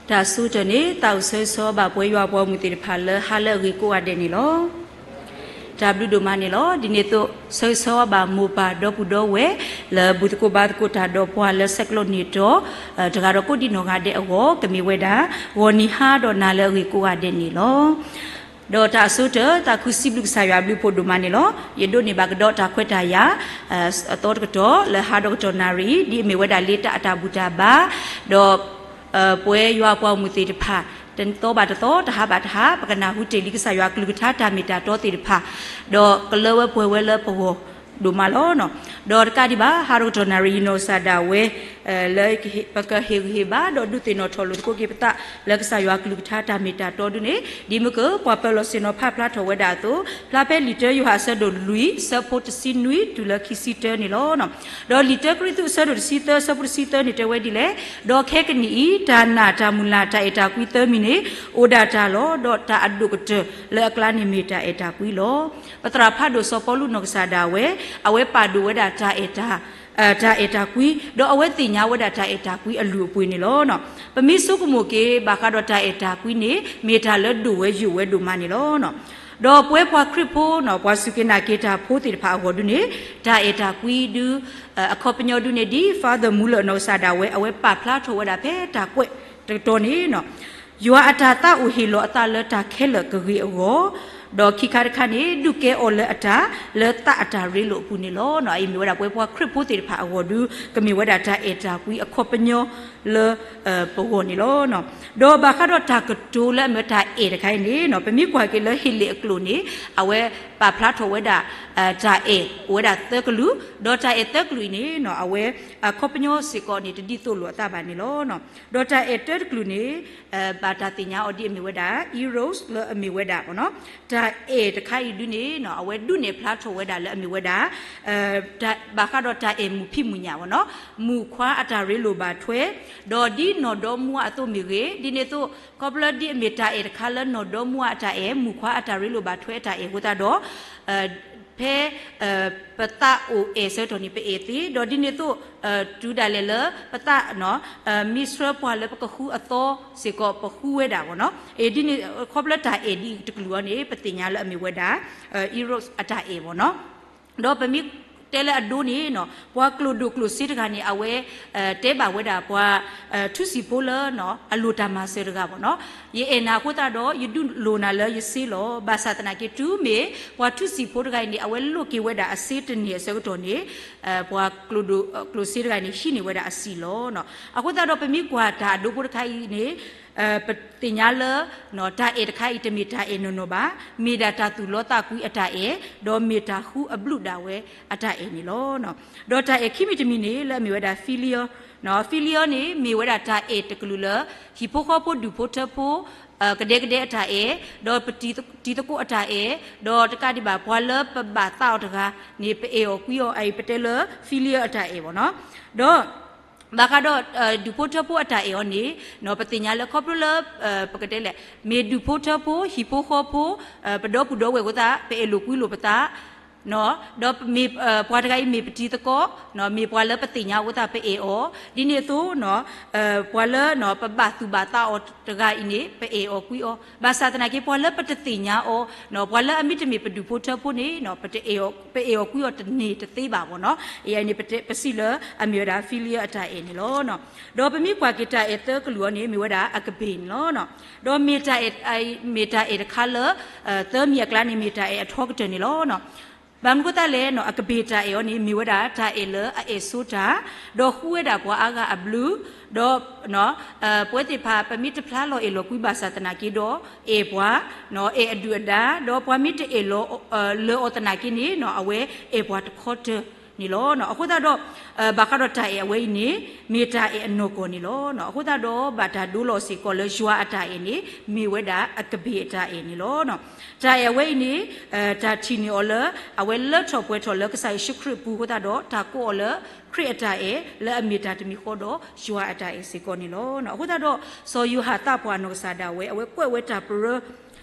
တၢ်အဆိကတၢၢ်န့ၣ် သးအိၣ်ဆၢဂ့ၤဆၢဝါဘၣ်ပှၤယွၤအပှၤဂီၢ်မုၢ်သ့ၣ်တဖၣ်လၢဟါလၢအဂ့ၤကိးဂၤဒဲးန့ၣ်လီၤ. တၢ်ဘျုးဒိၣ်မးန့ၣ်လီၤ. ဒ်န့ၣ်အသိး ဆၢဂ့ၤဆၢဝါဘၣ်မိၢ်ပၢ်ဒီပုၢ်ဒီဝဲၢ် လၢဘူၣ်သကိးဘါသကိးတၢ်ဒီးပှၤလၢဆဲးကျိးန့ၢ်တီၤ တဂၤဒီးကိးဒံနီၢ်ဂၤဒဲးအဂီၢ် ကမ့ၢ်ဝဲဒၣ် ဂီၤနံၤဟါဒီးနၤလၢအဂ့ၤကိးဂၤဒဲးန့ၣ်လီၤ. ဒီးတၢ်အဆိကတၢၢ် သးခုစံးဘျုးကစၢ်ယွၤအဘျုးအဖှိၣ်ဒိၣ်မးန့ၣ်လီၤ. ယဒိးန့ၢ်ဘၣ်ကဒီးတၢ်ခွဲးတၢ်ယာ် အသီတကတီၢ် လၢဟါဒီကတီၢ်နၣ်ရံၣ် ဒ်အမ့ၢ်ဝဲဒၣ်လ့တၢ်အတၢ်ဘူၣ်တၢ်ဘါ ဒီး ပဝဲယွၤအပှၤဂီၢ်မုၢ်သ့ၣ်တဖၣ် တသီဘၣ်တသီ တဟါဘၣ်တဟါ ပကနၢ်ဟူတ့ၢ်လံကစၢ်ယွၤအကလုၢ်ကထါတၢ်မ့ၢ်တၢ်တီသ့ၣ်တဖၣ် ဒီးကလၢဝဲပှဲၤဝဲလၢပဂီၢ်ဒိၣ်မးလီၤ. ဒီးတကးဒံးဘၣ် ဟါဒီကတီၢ်နၣ်ရံၣ်အံၤ နီၢ်ကစၢ်ဒၣ်ဝဲ လၢပကဟ့ၣ်ဂံၢ်ဟ့ၣ်ဘါ ဒီးဒုးသ့ၣ်နီၣ်ထီၣ်လိာ်သကိးက့ၤပသး လၢကစၢ်ယွၤအကလုၢ်ကထါတၢ်မ့ၢ်တၢ်တီဒုန့ၣ် ဒ်မ့ၢ်ကပှၤပၢၤလီၢ်ဆ့ၣ်နီၤဖးဖျါထီၣ်ဝဲဒၣ်အသိး ဖျါဖဲလံာ်တၢယိၤဟၣ်အဆၢဒိၣ်လွံၢ် ဆၢဖိတဆံနွံတုၤလၢခံဆံတၢန့ၣ်လီၤ. ဒီးလံာ်တၢကရံၣ်သူးအဆၢဒိၣ်တဆံသၢ ဆၢဖိတဆံသၢန့ၣ်တဲဝဲဒ်လဲၣ်, ဒီးခဲကနံၣ်အံၤ တၢ်နာ်တၢ်မုၢ်လၢ်တၢ်အဲၣ်တၢ်ကွံသၢမံၤန့ၣ် အိၣ်ဒၣ်တၢ်လီၤ. ဒီးတၢ်အဒိၣ်ကတၢၢ်လၢအကျါန့ၣ်မ့ၢ်တၢ်အဲၣ်တၢ်ကွံလီၤ. ပသရၣ်ဖးဒိၣ်စီၤပီလူးနီၢ်ကစၢ်ဒၣ်ဝဲ အဝဲပာ်ဒိၣ်ဝဲဒၣ်တၢ်အဲၣ်တၢ် တၢ်အဲၣ်တၢ်ကွံ ဒီးအဝဲသ့ၣ်ညါဝဲဒၣ်တၢ်အဲၣ်တၢ်ကွံအလုၢ်အပှ့ၤန့ၣ်လီၤ. ပမ့ၢ်ဆိကမိၣ်က့ၤ ဘၣ်ဃးဒီးတၢ်အဲၣ်တၢ်ကွံန့ၣ် မ့ၢ်တၢ်လၢဒိၣ်ဝဲယိာ်ဝဲဒိၣ်မးန့ၣ်လီၤ. ဒီးပဝဲပှၤခရံာ်ဖိနီၤ ပှၤစူၢ်က့ၤနာ်က့ၤတၢ်ဖိသ့ၣ်တဖၣ်အဂီၢ်ဒုန့ၣ် တၢ်အဲၣ်တၢ်ကွံဒု အခီပညီဒုန့ၣ် ဒ် Father Muller နီၢ်ကစၢ်ဒၣ်ဝဲ အဝဲပာ်ဖျါထီၣ်ဝဲဒၣ်ဖဲတၢ်ကွဲးတကတီၢ်န့ၣ် ယွၤအတၢ်သးအိၣ်ဟ့ၣ်လီၤအသးလၢတၢ်ခဲလၢာ်ကဂ့ၤအဂီၢ်, ဒီးခံခါတခါန့ၣ် ဒုးကဲအီၤလၢအတၢ် လၢသးအတၢ်ရ့လိာ်အပူၤန့ၣ်လီၤ. အအံၤမ့ၢ်ဝဲဒၣ်ပဝဲပှၤခရံာ်ဖိသ့ၣ်တဖၣ်အဂီၢ်ဒု ကမ့ၢ်ဝဲဒၣ်တၢ်အဲၣ်တၢ်ကွံအခီပညီလၢ ပဂီၢ်န့ၣ်လီၤ. ဒီးဘၣ်ဃးဒီးတၢ်ကတိၤလၢအမ့ၢ်တၢ်အဲၣ်တခါအံၤန့ၣ် ပမ့ၢ်ကွၢ်က့ၤလၢဟ့လ့ၣ်အကျိာ်န့ၣ် အဝဲပာ်ဖျါထီၣ်ဝဲဒၣ် တၢ်အဲၣ်အိၣ်ဝဲဒၣ်သၢကလုာ်, ဒီးတၢ်အဲၣ်သၢကလုာ်အံၤန့ၣ် အဝဲအခီပညီစ့ၢ်ကီးန့ၣ် တဒ်သိးလိာ်အသးဘၣ်န့ၣ်လီၤ. ဒီးတၢ်အဲၣ်တၢတကလုာ်န့ၣ် ဘၣ်တၢ်သ့ၣ်ညါအီၤဒ်အမ့ၢ်ဝဲဒၣ် Eros လၢအမ့ၢ်ဝဲဒၣ် တၢ်အဲၣ်တခါအံၤဒုန့ၣ် အဝဲဒုးနဲၣ်ဖျါထီၣ်ဝဲဒၣ်လၢအမ့ၢ်ဝဲဒၣ် ဘၣ်ဃးဒီးတၢ်အဲၣ်မုာ်ဖံးမုာ်ညၣ် မုၣ်ခွါအတၢ်ရ့လိာ်ဘၣ်ထွဲ ဒီးဒ်နီၢ်ဒီမါဝၤအသိးမ့ၢ်ဂ့ၤ, ဒ်န့ၣ်အသိး ခီဖျိလၢဒ်အမ့ၢ်တၢ်အဲၣ်တခါလၢနီၢ်ဒီမါဝၤအတၢ်အဲၣ် မုၣ်ခွါအတၢ်ရ့လိာ်ဘၣ်ထွဲအတၢ်အဲၣ်အဃိသတးဒီး ဖဲ ပသးအိၣ်အဲၣ်ဆၢကတီၢ်န့ၣ် ပအဲၣ်သ့, ဒီးဒ်န့ၣ်အသိး တုၤဒၣ်လဲာ်လၢပသး မ့ၢ်ဆှၢပှၤလၢပကဃုအသီစ့ၢ်ကီး ပဃုဝဲဒၣ် ဒ်န့ၣ် ခီဖျိတၢ်အဲၣ်ဒ်အံၤတကလုာ်အံၤန့ၣ် ပသ့ၣ်ညါလၢအမ့ၢ်ဝဲဒၣ် Eros အတၢ်အဲၣ် ဒီးပမ့ၢ်တဲလၢအဒိန့ၣ် ပှၤကျိာ်ဒိၣ်ကျိာ်စ့တဂၤန့ၣ် အဝဲ တဲဘၣ်ဝဲဒၣ်ပှၤ ထူစံာ်ဖိလၢ အလိၤတၢ်မၤစၢၤတဂၤ ယအဲၣ်နၤအဃိသတးဒီး ယဒုးလိၤနၤလၢယစ့လီၤ. ဘၣ်ဆၣ်သနာ်က့ တုၤမ့ၢ်ပှၤထူစံာ်ဖိတဂၤအံၤန့ၣ် အဝဲလိးက့ၤဝဲဒၣ်အစ့တန့ၢ်အဆၢကတီၢ်န့ၣ် ပှၤကျိာ်ဒိၣ်ကျိာ်စ့တဂၤန့ၣ် ဟံးန့ၢ်ဝဲဒၣ်အစံၣ်လီၤ. အဃိသတးဒီးပမ့ၢ်ကွၢ်တၢ်အဒိဖိတခါအံၤန့ၣ် ပသ့ၣ်ညါလၢ တၢ်အဲၣ်တခါအံၤတမ့ၢ်တၢ်အဲၣ်နီၢ်နီၢ်ဘၣ်, မ့ၢ်ဒၣ်တၢ်သူၣ်လီသးကွံအတၢ်အဲၣ်, ဒီးမ့ၢ်တၢ်ဃုအဘျုးဒၣ်ဝဲအတၢ်အဲၣ်န့ၣ်လီၤ. ဒီးတၢ်အဲၣ်ခံမံၤတမံၤန့ၣ် လၢအမ့ၢ်ဝဲဒၣ် filial, filial န့ၣ် မ့ၢ်ဝဲဒၣ်တၢ်အဲၣ်တကလုာ်လၢ ဟံၣ်ဖိဃီဖိဒူၣ်ဖိထၢဖိ ကဒဲကဒဲအတၢ်အဲၣ်, ဒီးပတံၤသကိးအတၢ်အဲၣ်, ဒီးတကးဒံးဘၣ် ပှၤလၢပဘၣ်သးအီၤတဂၤန့ၣ် ပအဲၣ်အီၤကွံအီၤ အအံၤပတဲလၢ filial အတၢ်အဲၣ် ဒီး ဘၣ်ဃးဒီး ဒူၣ်ဖိထၢဖိအတၢ်အဲၣ်အီၤန့ၣ် ပသ့ၣ်ညါလၢခီဖျိလၢ ပကတဲလဲၣ် မ့ၢ်ဒူၣ်ဖိထၢဖိ ဟံၣ်ဖိဃီဖိ ပဒီပုၢ်ဒီဝဲၢ်အဃိသတး ပအဲၣ်လိာ်ကွံလိာ်ပသး ဒီးမ့ၢ် ပှၤတဂၤအံၤမ့ၢ်ပတံၤသကိး မ့ၢ်ပှၤလၢပသ့ၣ်ညါအဃိသတး ပအဲၣ်အီၤ, ဒ်န့ၣ်အသိး ပှၤလၢ ပဘၣ်သူၣ်ဘၣ်သးအီၤတဂၤအံၤန့ၣ် ပအဲၣ်အီၤကွံအီၤ, ဘၣ်ဆၣ်သနာ်က့ ပှၤလၢပတသ့ၣ်ညါအီၤ ပှၤလၢအမ့တမ့ၢ်ပဒူၣ်ဖိထၢဖိန့ၣ် ပအဲၣ်အီၤကွံအီၤတန့ၢ်တသ့ဘၣ် အံၤန့ၣ် ပစံးလၢအမ့ၢ်ဝဲဒၣ် filial အတၢ်အဲၣ်န့ၣ်လီၤ. ဒီးပမ့ၢ်ကွၢ်က့ၤတၢ်အဲၣ်သၢကလုာ်အီၤန့ၣ် မ့ၢ်ဝဲဒၣ် agape န့ၣ်လီၤ. ဒီးမ့ၢ်တၢ်အဲၣ်တခါလၢ သၢမံၤအကျါန့ၣ် မ့ၢ်တၢ်အဲၣ်အထီကတၢၢ်န့ၣ်လီၤ. ဘၣ်မနုၤအဃိသတးလဲၣ် agape တၢ်အဲၣ်အီၤန့ၣ် မ့ၢ်ဝဲဒၣ်တၢ်အဲၣ်လၢအအဲၣ်ဆိတၢ်, ဒီးဃုဝဲဒၣ်ပှၤအါဂၤအဘျုး, ဒီး ပဝဲသ့ၣ်တဖၣ် ပမ့ၢ်တဖျါလီၤအဲၣ်လီၤကွံဘၣ်ဆၣ်သနာ်က့ဒီး အဲၣ်ပှၤ အဲၣ်အဒုၣ်အဒါ, ဒီးပှၤမ့ၢ်တအဲၣ်လီၤ လၢအီၤသနာ်က့န့ၣ် အဝဲအဲၣ်ပှၤတခီတၢၢ်န့ၣ်လီၤ. အဃိသတးဒီး ဘၣ်ဃးဒီးတၢ်အဲၣ်အဝဲအံၤန့ၣ် မ့ၢ်တၢ်အဲၣ်အနီၢ်ကီၢ်န့ၣ်လီၤ. အဃိသတးဒီး ဘၣ်တၢ်ဒိလီၤစ့ၢ်ကီးလၢယွၤအတၢ်အဲၣ်န့ၣ် မ့ၢ်ဝဲဒၣ် agape အတၢ်အဲၣ်န့ၣ်လီၤ. တၢ်အဲၣ်အဝဲအံၤန့ၣ် တၢ်ထံၣ်န့ၢ်အီၤလၢ အဝဲလၢထီၣ်ပှဲၤထီၣ်လၢကစၢ်ယ့ၣ်ၡူးခရံာ်အပူၤအဃိသတးဒီး တၢ်ကိးအီၤလၢခရံာ်အတၢ်အဲၣ် လၢအမ့ၢ်တၢ်တမံၤဃီဒီးယွၤအတၢ်အဲၣ်စ့ၢ်ကီးန့ၣ်လီၤ. အဃိသတးဒီး စီၤယိၤဟၣ်သးပှၢ်နီၢ်ကစၢ်ဒၣ်ဝဲ အဝဲကွဲးဝဲတၢ်ပရၢ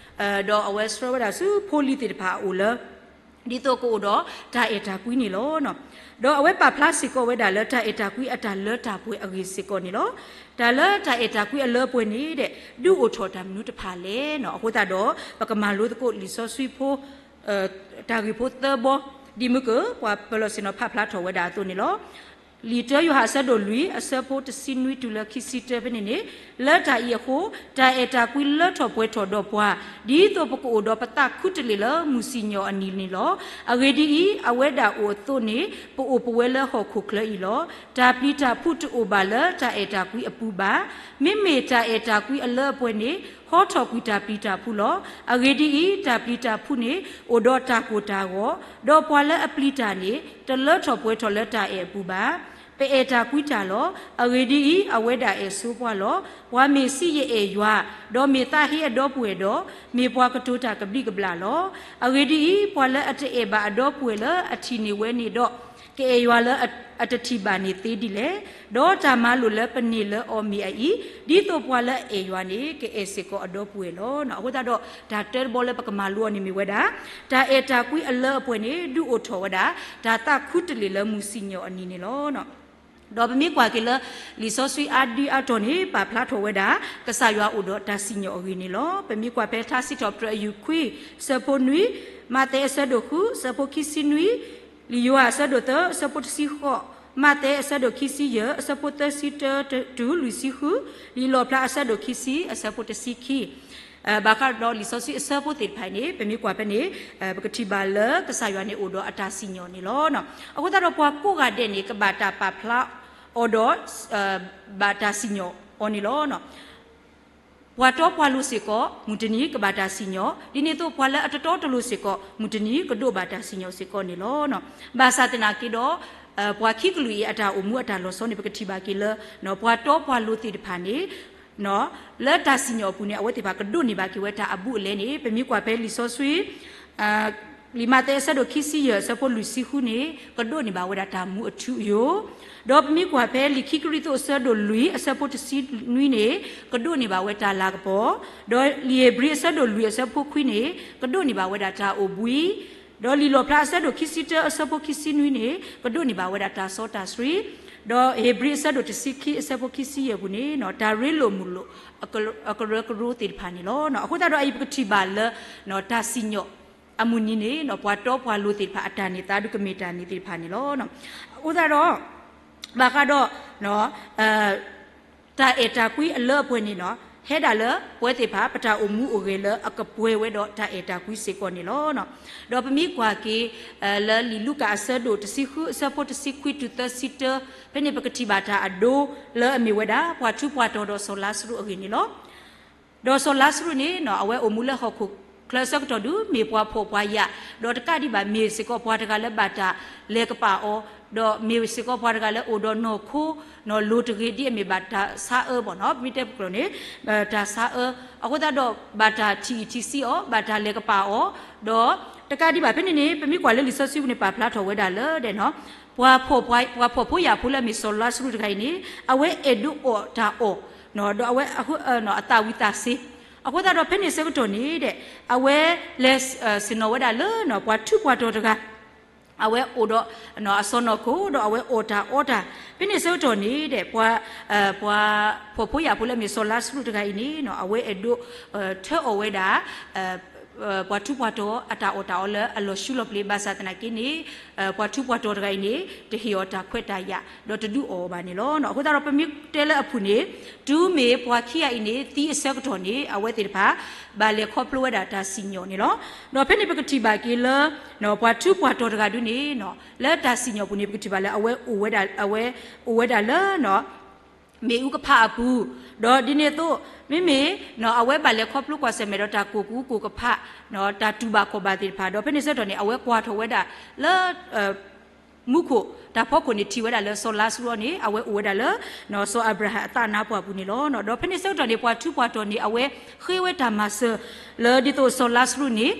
ဒီးအဝဲဆှၢဝဲဒၣ်ဆူဖိလံၤသ့ၣ်တဖၣ်အအိၣ်လၢ ဒ်သိးကအိၣ်ဒီးတၢ်အဲၣ်တၢ်ကွံန့ၣ်လီၤ. ဒီးအဝဲပာ်ဖျါစ့ၢ်ကီးဝဲဒၣ်လၢတၢ်အဲၣ်တၢ်ကွံအတၢ်လၢတၢ်ပှဲၤအဂ့ၢ်စ့ၢ်ကီးန့ၣ်လီၤ. တၢ်လၢတၢ်အဲၣ်တၢ်ကွံအလၢအပှဲၤန့ၣ်ဒီး ဒုးအိၣ်ထီၣ်တၢ်မနုၤတဖၣ်လဲၣ်န့ၣ်. အဃိသတးဒီး ပကမၤလိသကိးလံာ်စီဆှံဖိ တၢ်ဂ့ၢ်ဖိသၢဘီ ဒ်မုၢ်က ပှၤပၢၤလီၢ်ဆ့ၣ်နီၤဖးဖျါထီၣ်ဝဲဒၣ်အသိးန့ၣ်လီၤ. လံာ်တၢယိၤဟၣ်အဆၢဒိၣ်လွံၢ် အဆၢဖိတဆံနွံတုၤလၢခံဆံတၢဖဲန့ၣ်န့ၣ်, လၢတၢ်အံၤအဃိ တၢ်အဲၣ်တၢ်ကွံလၢထီၣ်ပှဲၤထီၣ်ဒီးပှၤ ဒ်သိးပကအိၣ်ဒီးပသးခူတလ့ၢ်လၢမုၢ်စံၣ်ညီၣ်အနံၤန့ၣ်လီၤ. အဂ့ၢ်ဒ်အံၤ, အဝဲဒၣ်အိၣ်အသိးန့ၣ် ပအိၣ်ပဝဲလၢဟီၣ်ခိၣ်ချၢအံၤလီၤ. တၢ်ပျံၤတၢ်ဖုးတအိၣ်ဘၣ်လၢတၢ်အဲၣ်တၢ်ကွံအပူၤဘၣ်. မ့မ့ၢ်တၢ်အဲၣ်တၢ်ကွံအလၢအပှဲၤန့ၣ် ဟီထီၣ်ကွံာ်တၢ်ပျံၤတၢ်ဖုးလီၤ. အဂ့ၢ်ဒ်အံၤ, တၢ်ပျံၤတၢ်ဖုးန့ၣ် အိၣ်ဒီးတၢ်ကိၢ်တၢ်ဂီၤ, ဒီးပှၤလၢအပျံၤတၢ်န့ၣ် တလၢထီၣ်ပှဲၤထီၣ်လၢတၢ်အဲၣ်အပူၤဘၣ်. ပအဲၣ်တၢ်ကွံတၢ်လီၤ. အဂ့ၢ်ဒ်အံၤ, အဝဲဒၣ်အဲၣ်ဆိပှၤလီၤ. ပှၤမ့ၢ်စံးယအဲၣ်ယွၤ, ဒီးမ့ၢ်သးဟ့အဒီပုၢ်ဝဲၢ်ဒီး, မ့ၢ်ပှၤကတိၤတၢ်ကဘျံးကဘျၣ်လီၤ. အဂ့ၢ်ဒ်အံၤ, ပှၤလၢအတအဲၣ်ဘၣ်အဒီပုၢ်ဝဲၢ်လၢအထံၣ်န့ၢ်ဝဲန့ၣ်ဒီး, ကအဲၣ်ယွၤလၢအတထံၣ်ဘၣ်န့ၣ်သ့ဒ်လဲၣ်. ဒီးတၢ်မၤလိာ်လၢပန့ၢ်လၢအီၤမ့ၢ်အအံၤ, ဒ်သိးပှၤလၢအအဲၣ်ယွၤန့ၣ် ကအဲၣ်စ့ၢ်ကီးအဒီပုၢ်ဝဲၢ်လီၤ. အဃိသတးဒီး တၢ်တၢတဘီလၢပကမၤလိအီၤန့ၣ်မ့ၢ်ဝဲဒၣ်, တၢ်အဲၣ်တၢ်ကွံအလၢအပှဲၤန့ၣ် ဒုးအိၣ်ထီၣ်ဝဲဒၣ် တၢ်သးခူတလ့ၢ်လၢမုၢ်စံၣ်ညီၣ်အနံၤန့ၣ်လီၤ. ဒီးပမ့ၢ်ကွၢ်က့ၤလၢ လံာ်စီဆှံအါဒံအါတီၤန့ၣ် ပာ်ဖျါထီၣ်ဝဲဒၣ် ကစၢ်ယွၤအိၣ်ဒီးတၢ်စံၣ်ညီၣ်အဂ့ၢ်န့ၣ်လီၤ. ပမ့ၢ်ကွၢ်ဖဲထါစံးထီၣ်ပတြၢၤအယုၢ်ခွံ အဆၢဖိနွံ, မးသဲအဆၢဒိၣ်ဃု အဆၢဖိခံဆံနွံ, လံာ်ယိၤဟၣ်အဆၢဒိၣ်သၢ အဆၢဖိတဆံဃိး, မးသဲအဆၢဒိၣ်ခံဆံယဲၢ် အဆၢဖိသၢဆံတၢတုၤလွံၢ်ဆံဃု, လံာ်လီၣ်ဖျါအဆၢဒိၣ်ခံဆံ အဆၢဖိတဆံခံ ဘၣ်ဃးဒီးလံာ်စီဆှံအဆၢဖိသ့ၣ်တဖၣ်အံၤန့ၣ် ပမ့ၢ်ကွၢ်ဖဲန့ၣ် ပကထံၣ်ဘၣ်လၢကစၢ်ယွၤန့ၣ်အိၣ်ဒီးအတၢ်စံၣ်ညီၣ်န့ၣ်လီၤ. အဃိသတးဒီးပှၤကိးဂၤဒဲးန့ၣ် ကဘၣ်တၢ်ပာ်ဖျါအီၤဒီး ဘၣ်တၢ်စံၣ်ညီၣ်အီၤန့ၣ်လီၤ. ပှၤတီပှၤလိၤစ့ၢ်ကီး မုၢ်တနံၤကဘၣ်တၢ်စံၣ်ညီၣ်, ဒ်န့ၣ်အသိးပှၤလၢအတတီတလိၤစ့ၢ်ကီး မုၢ်တနံၤကဒိးဘၣ်တၢ်စံၣ်ညီၣ်စ့ၢ်ကီးန့ၣ်လီၤ. ဘၣ်ဆၣ်သနာ်က့ဒီး ပှၤခံကလုာ်အံၤအတၢ်အိၣ်မူအတၢ်လီၤဆီန့ၣ် ပကထံၣ်ဘၣ်က့ၤလၢ ပှၤတီပှၤလိၤသ့ၣ်တဖၣ်န့ၣ် လၢတၢ်စံၣ်ညီၣ်အပူၤန့ၣ် အဝဲသ့ၣ်တဖၣ်ကဒိးန့ၢ်ဘၣ်က့ၤဝဲတၢ်အဘူးအလဲန့ၣ် ပမ့ၢ်ကွၢ်ဖဲလံာ်စီဆှံ လံာ်မးသဲအဆၢဒိၣ်ခံဆံယဲၢ် အဆၢဖိလွံၢ်ဆံဃုန့ၣ် ကဒိးန့ၢ်ဘၣ်ဝဲဒၣ်တၢ်မူအထူအယိာ်, ဒီးပမ့ၢ်ကွၢ်ဖဲလံာ်ခံကရံၣ်သူးအဆၢဒိၣ်လွံၢ်အဆၢဖိတဆံနွံန့ၣ် ကဒိးန့ၢ်ဘၣ်ဝဲတၢ်လၤကပီၤ, ဒီးလံာ်ဧ့ၤဘြံၤအဆၢဒိၣ်လွံၢ်အဆၢဖိခွံန့ၣ် ကဒိးန့ၢ်ဘၣ်ဝဲဒၣ်တၢ်အိၣ်ဘှံး ဒီးလံာ်လီၣ်ဖျါအဆၢဒိၣ်ခံဆံတၢအဆၢဖိခံဆံနွံန့ၣ် ကဒိးန့ၢ်ဘၣ်ဝဲဒၣ်တၢ်စီတၢ်ဆှံ, ဒီးဧ့ၤဘြံၤအဆၢဒိၣ်တဆံခံအဆၢဖိခံဆံယဲၢ်ပူၤန့ၣ် တၢ်ရ့လိာ်မုာ်လိာ် အကရၢကရိသ့ၣ်တဖၣ်န့ၣ်လီၤ. အဃိသတးဒီးအံၤပကထံၣ်ဘၣ်လၢ တၢ်စံၣ်ညီၣ်အမုၢ်နံၤန့ၣ် ပှၤတီပှၤလိၤသ့ၣ်တဖၣ်အတၢ်န့ၢ်သါဒုးကမ့ၢ်တၢ်န့ၣ်သ့ၣ်တဖၣ်န့ၣ်လီၤ. အဃိသတးဒီး ဘၣ်ဃးဒီး တၢ်အဲၣ်တၢ်ကွံအလၢအပှဲၤန့ၣ် ဟဲဒၣ်လၢပဝဲသ့ၣ်တဖၣ် ပတၢ်အိၣ်မူအိၣ်ဂဲၤလၢအကပှဲၤဝဲဒီးတၢ်အဲၣ်တၢ်ကွံစ့ၢ်ကီးန့ၣ်လီၤ. ဒီးပမ့ၢ်ကွၢ်က့ၤ လၢလံာ်လူၤကၣ်အဆၢဒိၣ်တဆံဃုအဆၢဖိတဆံခွံတုၤသၢဆံတၢ ဖဲန့ၣ်ပကထံၣ်ဘၣ်တၢ်အဒိလၢအမ့ၢ်ဝဲဒၣ် ပှၤထူးပှၤတီၤဒီးစီၤလါစရူးအဂ့ၢ်န့ၣ်လီၤ. ဒီးစီၤလါစရူးန့ၣ် အဝဲအိၣ်မူလၢဟီၣ်ခိၣ်ချၢအဆၢကတီၢ်ဒုး မ့ၢ်ပှၤဖှီၣ်ပှၤယာ်, ဒီးတကးဒံးဘၣ် မ့ၢ်စ့ၢ်ကီးပှၤတဂၤလၢဘၣ်တၢ်လဲၤကပာ်အီၤ, ဒီးမ့ၢ်စ့ၢ်ကီးပှၤတဂၤလၢအိၣ်ဒီးနီၢ်ခိ နီၢ်လိၤတဂ့ၤဒ်အမ့ၢ်ဘၣ်တၢ်ဆါအၢဘၣ်နီၤ, ပမ့ၢ်တဲပကျိာ်န့ၣ် တၢ်ဆါအၢ, အဃိသတးဒီးဘၣ်တၢ်ထံၣ်အံၣ်ထံၣ်ဆံးအီၤ, ဘၣ်တၢ်လဲၤကပာ်အီၤ, ဒီးတကးဒံးဘၣ်ဖဲန့ၣ်န့ၣ် ပမ့ၢ်ကွၢ်လၢလံာ်စီဆှံပူၤန့ၣ် ပာ်ဖျါထီၣ်ဝဲဒၣ်လၢဒဲးနီၤ ပှၤဖှီၣ်ဖိယာ်ဖိလၢအမ့ၢ်စီၤလါစရူးတဂၤအံၤန့ၣ် အဝဲအဲၣ်ဒိးအီၣ်တၢ်အီၣ်, ဒီးအဝဲ အသၣ်ဝံၤသးစ့, အဃိသတးဒီးဖဲန့ၣ်ဆၢကတီၢ်န့ၣ်ဒီး အဝဲလဲၤဆ့ၣ်နီၤဝဲဒၣ်လၢ ပှၤထူးပှၤတီၤတဂၤ အဝဲအိၣ်ဒီးအစီၢ်နီၤခိၣ် ဒီးအဝဲအီၣ်တၢ်အီတၢ်, ဖဲန့ၣ်ဆၢကတီၢ်န့ၣ်ဒီး ပှၤ ပှၤဖှီၣ်ဖိယာ်ဖိလၢအမ့ၢ်စီၤလါစရူးတဂၤအံၤန့ၣ် အဝဲအဲၣ်ဒိးထၢအီၣ်ဝဲဒၣ် ပှၤထူးပှၤတီၤအတၢ်အီၣ်တၢ်အီလၢအလီၤဆူလီၤပျံၤ ဘၣ်ဆၣ်သနာ်က့န့ၣ် ပှၤထူးပှၤတီၤတဂၤအံၤန့ၣ် တဟ့ၣ်အီၤတၢ်ခွဲးတၢ်ယာ် ဒီးတဒုးအီၣ်အီၤဘၣ်န့ၣ်လီၤ. အဃိသတးဒီးပမ့ၢ်တဲလၢအဖုၣ်န့ၣ် တုၤမ့ၢ်ပှၤခံဂၤအံၤန့ၣ် သံအဆၢကတီၢ်န့ၣ် အဝဲသ့ၣ်တဖၣ် ဘၣ်လဲၤခီဖျိဝဲဒၣ်တၢ်စံၣ်ညီၣ်န့ၣ်လီၤ. ဒီးဖဲန့ၣ်ပကထံၣ်ဘၣ်က့ၤလၢ ပှၤထူးပှၤတီၤတဂၤဒုန့ၣ် လၢတၢ်စံၣ်ညီၣ်ပူၤန့ၣ် ပကထံၣ်ဘၣ်လၢအဝဲအိၣ်ဝဲဒၣ် အဝဲအိၣ်ဝဲဒၣ်လၢ မ့ၣ်အူကဖးအပူၤ, ဒီးဒ်န့ၣ်အသိး မ့မ့ၢ် အဝဲဘၣ်လဲၤခီဖျိကွၢ်ဆၢၣ်မဲာ်ဒီးတၢ်ကိၢ်ကူကိၢ်ကဖး တၢ်တူၢ်ဘၣ်ခီၣ်ဘၣ်သ့ၣ်တဖၣ် ဒီးဖဲန့ၣ်ဆၢကတီၢ်န့ၣ် အဝဲကွၢ်ထီၣ်ဝဲဒၣ်လၢ မူခိၣ် တၢ်ဖီခိၣ်န့ၣ်ထံၣ်ဝဲဒၣ်လၢစီၤလါစရူးန့ၣ် အဝဲအိၣ်ဝဲဒၣ်လၢ စီၤအၤဘြၤဟၣ်အသးနါပှၢ်ပူၤန့ၣ်လီၤ. ဒီးဖဲန့ၣ်ဆၢကတီၢ်န့ၣ် ပှၤထူးပှၤတီၤန့ၣ် အဝဲဃ့ဝဲတၢ်မၤစၢၤလၢဒ်သိးစီၤလါစရူးန့ၣ်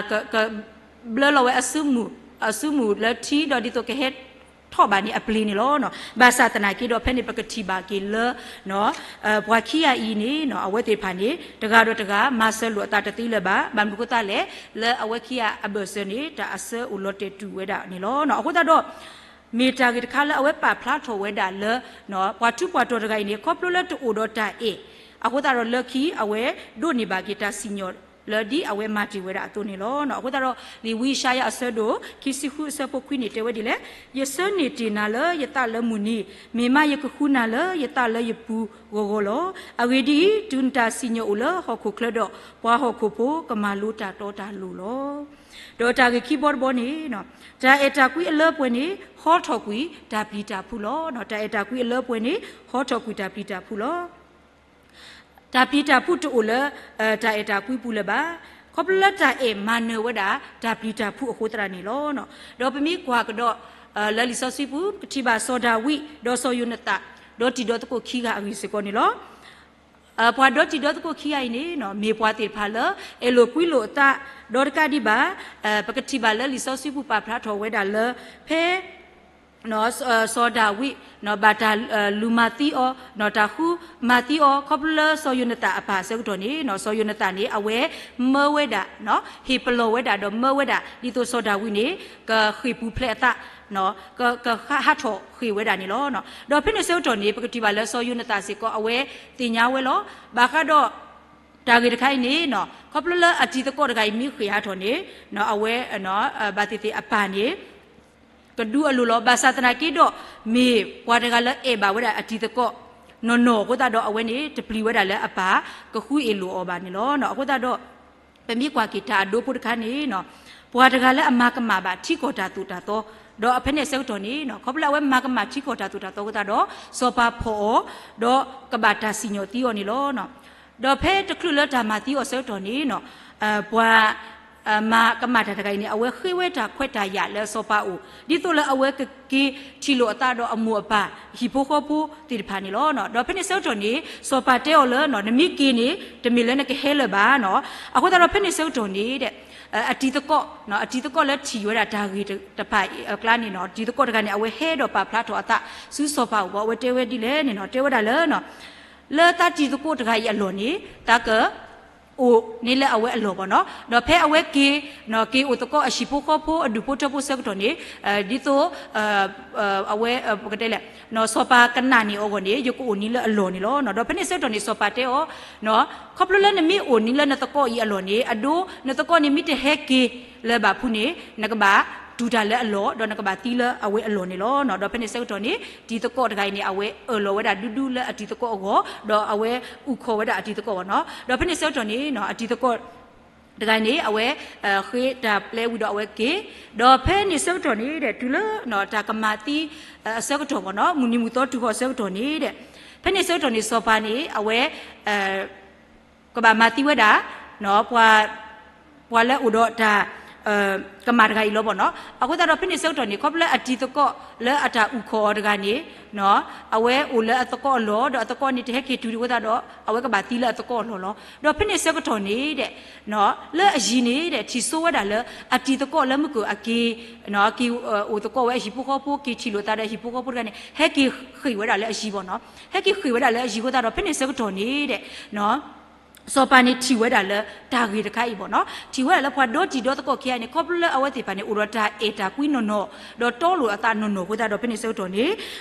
က ကဘျၢလီၤဝဲအစုမုၢ် အစုမုၢ်လၢထံ ဒီးဒ်သိးကဟဲ ထီၣ်ဘၣ်န့ၣ်အပျ့ၤန့ၣ်လီၤ. ဘၣ်ဆၣ်သနာ်က့ဒီး ဖဲန့ၣ်ပကထံၣ်ဘၣ်က့ၤလၢ ပှၤခံဂၤအံၤန့ၣ် အဝဲသ့ၣ်တဖၣ်န့ၣ် တဂၤဒီးတဂၤ မၤစၢၤလိာ်အသးတသ့လၢၤဘၣ်. ဘၣ်မနုၤအဃိသတးလဲၣ်, လၢအဝဲခံဂၤအဘၢၣ်စၢၤန့ၣ် တၢ်အဆၢအိၣ်လီၤတဲာ်တူာ်ဝဲဒၣ်န့ၣ်လီၤ. အဃိသတးဒီး မ့ၢ်တၢ်ဂ့ၢ်တခါလၢအဝဲပာ်ဖျါထီၣ်ဝဲဒၣ်လၢ ပှၤထူးပှၤတီၤတဂၤအံၤန့ၣ် ခီဖျိလၢတအိၣ်ဒီးတၢ်အဲၣ် အဃိသတးဒီးလၢခံအဝဲဒိးန့ၢ်ဘၣ်က့ၤတၢ်စံၣ်ညီၣ်လၢဒ်အဝဲမၤတ့ၢ်ဝဲဒၣ်အသိးန့ၣ်လီၤ. အဃိသတးဒီး လံာ်ဝံယၡါယၤအဆၢဒိၣ် ခံဆံဃုအဆၢဖိခွံန့ၣ် တဲဝဲဒ်လဲၣ်, ယဆၢန့ၢ်တ့ၢ်နၤလၢယသးလၢမုၢ်နံၤ, မ့ၢ်မးယကဃုနၤလၢယသးလၢယပူၤဂီၤဂီၤလီၤ. အဂ့ၢ်ဒ်အံၤ, တုၤနတၢ်စံၣ်ညီၣ်အိၣ်လၢဟီၣ်ခိၣ်ချၢဒီး, ပှၤဟီၣ်ခိၣ်ဖိကမၤလိတၢ်တီတၢ်လိၤလီၤ. ဒီးတၢ်ဂ့ၢ်ခံဘီတဘီန့ၣ်, တၢ်အဲၣ်တၢ်ကွံအလၢပှဲၤန့ၣ် ဟီထီၣ်ကွံာ်တၢ်ပျံၤတၢ်ဖုးလီၤ. တၢ်အဲၣ်တၢ်ကွံအလၢပှဲၤန့ၣ် ဟီထီၣ်ကွံာ်တၢ်ပျံၤတၢ်ဖုးလီၤ. တၢ်ပျံၤတၢ်ဖုးတအိၣ်လၢ တၢ်အဲၣ်တၢ်ကွံပူၤလၢၤဘၣ်. ခီဖျိလၢတၢ်အဲၣ်မၤနၢၤဝဲဒၣ် တၢ်ပျံၤတၢ်ဖုးအဃိသတးန့ၣ်လီၤ. ဒီးပမ့ၢ်ကွၢ်ကဒီး လၢလံာ်စီဆှံပူၤ ပကထံၣ်ဘၣ်စီၤဒၤဝံး ဒီးစီၤယိၤနသၣ် ဒီတံၤဒီသကိးခံဂၤအဂ့ၢ်စ့ၢ်ကီးန့ၣ်လီၤ. ပှၤဒီတံၤဒီသကိးခံဂၤအံၤန့ၣ် မ့ၢ်ပှၤသ့ၣ်တဖၣ်လၢ အဲၣ်လိာ်ကွံလိာ်အသး ဒီးတကးဒံးဘၣ် ပကထံၣ်ဘၣ်လၢလံာ်စီဆှံပူၤပာ်ဖျါထီၣ်ဝဲဒၣ်လၢ ဖဲ စီၤဒၤဝံး ဘၣ်တၢ်လူၤမၤသံအီၤ, တၢ်ဃုမၤသံအီၤ ခီဖျိလၢစီၤယိၤနသၣ်အပၢ်အဆၢကတီၢ်န့ၣ် စီၤယိၤနသၣ်န့ၣ် အဝဲမၢဝဲဒၣ် ဟ့ၣ်ပလီၢ်ဝဲဒၣ်ဒီးမၢဝဲဒၣ် ဒ်သိးစီၤဒၤဝံးန့ၣ် ကဃ့ၢ်ပူၤဖျဲးအသး ကဟးထီၣ်ဃ့ၢ်ဝဲဒၣ်န့ၣ်လီၤ. ဒီးဖဲန့ၣ်ဆၢကတီၢ်န့ၣ် ပကထံၣ်ဘၣ်လၢစီၤယိၤနသၣ်စ့ၢ်ကီး အဝဲသ့ၣ်ညါဝဲလီၤ. ဘၣ်ဃးဒီး တၢ်ဂ့ၢ်တခါအံၤန့ၣ် ခီဖျိလၢအတံၤသကိးတဂၤအံၤမ့ၢ်ဃ့ၢ်ဟးထီၣ်န့ၣ် အဝဲ ဘၣ်သ့ၣ်သ့ၣ်အပၢ်န့ၣ် ကဒူအလိၤလီၤ. ဘၣ်ဆၣ်သနာ်က့ဒီး မ့ၢ်ပှၤတဂၤလၢအဲၣ်ဘၣ်ဝဲဒၣ်အတံၤသကိးနီၢ်နီၢ်အဃိသတးဒီး အဝဲန့ၣ် တပျံၤဝဲဒၣ်လၢအပၢ်ကဃုအ့ၣ်လိာ်အီၤဘၣ်န့ၣ်လီၤ. အဃိသတးဒီး ပမ့ၢ်ကွၢ်က့ၤတၢ်အဒိဖိတခါန့ၣ် ပှၤတဂၤလၢအမၤကမၣ်ဘၣ်ထံကီၢ်တၢ်သိၣ်တၢ်သီ, ဒီးဖဲန့ၣ်အဆၢကတီၢ်န့ၣ် ခီဖျိလၢအဝဲမၤကမၣ်ထံကီၢ်တၢ်သိၣ်တၢ်သီအဃိသတးဒီး စီၤပၤဖီၣ်အီၤ ဒီးကဘၣ်တၢ်စံၣ်ညီၣ်သံအီၤန့ၣ်လီၤ. ဒီးဖဲတချုးလၢတၢ်မၤသံအီၤအဆၢကတီၢ်န့ၣ် ပှၤ မၤကမၣ်တၢ်တဂၤအံၤန့ၣ် အဝဲဃ့ဝဲတၢ်ခွဲးတၢ်ယာ်လၢစီၤပၤအအိၣ် ဒ်သိးလၢအဝဲကက့ၤထံၣ်လိာ်အသးဒီးအမိၢ်အပၢ် ဟံၣ်ဖိဃီဖိသ့ၣ်တဖၣ်န့ၣ်လီၤ. ဒီးဖဲန့ၣ်ဆၢကတီၢ်န့ၣ် စီၤပၤတဲအီၤလၢ နမ့ၢ်က့ၤန့ၣ် တမ့ၢ်လၢနကဟဲလၢၤဘၣ်နီၤ. အဃိသတးဒီးဖဲန့ၣ်ဆၢကတီၢ်န့ၣ် အတံၤသကိး အတံၤသကိးလၢထံၣ်ဝဲဒၣ်တၢ်ဂ့ၢ်တဖၣ်အကျါန့ၣ်နီၤ တံၤသကိးတဂၤန့ၣ် အဝဲဟဲဒီးပာ်ဖျါထီၣ်အသးဆူစီၤပၤအအိၣ်ဘၣ် အဝဲတဲဝဲဒ်လဲၣ်န့ၣ်နီၤ တဲဝဲဒၣ်လၢ လၢသးတံၤသကိးတဂၤအံၤအလီၢ်န့ၣ် သးက အိၣ်န့ၢ်လၢအဝဲအလီၢ်ဘၣ်နီၤ. ဒီးဖဲအဝဲက့ၤ က့ၤအိၣ်သကိးအဟံၣ်ဖိဃီဖိအဒူၣ်ဖိထၢဖိဆၢကတီၢ်န့ၣ် ဒ်သိး အဝဲ ပကတဲလဲၣ် စီၤပၤကနာ်န့ၢ်အီၤအဂီၢ်န့ၣ် ယကအိၣ်န့ၢ်လၢအလီၢ်န့ၣ်လီၤ. ဒီးဖဲန့ၣ်ဆၢကတီၢ်န့ၣ် စီၤပၤတဲအီၤ ခီဖျိလၢနမ့ၢ်အိၣ်န့ၢ်လၢနသကိးအံၤအလီၢ်န့ၣ် အဒိ နသကိးန့ၣ်မ့ၢ်တဟဲက့ၤလၢၤဘၣ်ဖုန့ၣ် နကဘၣ်တူၢ်တၢ်လၢအလီၢ် ဒီးနကဘၣ်သံလၢအဝဲအလီၢ်န့ၣ်လီၤ. ဒီးဖဲန့ၣ်ဆၢကတီၢ်န့ၣ် တံၤသကိးတဂၤအံၤန့ၣ် အဝဲအၢၣ်လီၤဝဲဒၣ်ဒူဒူလၢအတံၤသကိးအဂီၢ် ဒီးအဝဲအုၣ်ခီၣ်ဝဲဒၣ်အတံၤသကိးဘၣ်နီၤ. ဒီးဖဲန့ၣ်ဆၢကတီၢ်န့ၣ် အတံၤသကိး တဂၤန့ၣ် အဝဲ ဃ့တၢ်ပျဲဝံၤဒီးအဝဲက့ၤ ဒီးဖဲန့ၣ်ဆၢကတီၢ်န့ၣ်ဒီး တုၤလၢ တၢ်ကမၤသံ အဆၢကတီၢ်ဘၣ်နီၤ မုၢ်နံၤမုၢ်သီတုၤဃီၤအဆၢကတီၢ်န့ၣ်ဒီး ဖဲန့ၣ်ဆၢကတီၢ်န့ၣ် စီၤပၤန့ၣ် အဝဲ ကဘၣ်မၤသံဝဲဒၣ် ပှၤ ပှၤလၢအိၣ်ဒီးတၢ် ကမၣ်တဂၤအံၤလီၤဘၣ်နီၤ. အဃိသတးဒီးဖဲန့ၣ်ဆၢကတီၢ်န့ၣ် ခီဖျိလၢအတံၤသကိးလၢအတၢ်အုၣ်ခီၣ်အီၤတဂၤန့ၣ် အဝဲအိၣ်လၢအသကိးအလီၢ် ဒီးအသကိးန့ၣ်တဟဲက့ၤတုၤအဃိသတးဒီး အဝဲကဘၣ်သံလၢအသကိးအလီၢ်လီၤ. ဒီးဖဲန့ၣ်ဆၢကတီၢ်န့ၣ်ဒီး လၢအယံၤန့ၣ်ဒီး ထံၣ်ဆိဝဲဒၣ်လၢ အတံၤသကိးလၢမုၢ်ကၢၢ်အက့ၤ က့ၤအိၣ်သကိးဝဲအဟံၣ်ဖိဃီဖိ က့ၤထံၣ်လိာ်သးဒီးအဟံၣ်ဖိဃီဖိတဂၤန့ၣ် ဟဲက့ၤဃ့ၢ်ဝဲဒၣ်လၢအယံၤဘၣ်နီၤ. ဟဲက့ၤဃ့ၢ်ဝဲဒၣ်လၢအယံၤအဃိသတးဒီး ဖဲန့ၣ်ဆၢကတီၢ်န့ၣ်ဒီး စီၤပၤန့ၣ်ထံၣ်ဝဲဒၣ်လၢတၢ်ဂ့ၢ်တခါအံၤဘၣ်နီၤ ထံၣ်ဝဲဒၣ်လၢပှၤဒီတံၤဒီသကိးခံဂၤန့ၣ် ခီဖျိလၢအဝဲသ့ၣ်တဖၣ်န့ၣ် အိၣ်ဒီးတၢ်အဲၣ်တၢ်ကွံနီၢ်နီၢ် ဒီးတီလိာ်အသးနီၢ်နီၢ်အဃိသတးဒီး ဖဲန့ၣ်ဆၢကတီၢ်န့ၣ်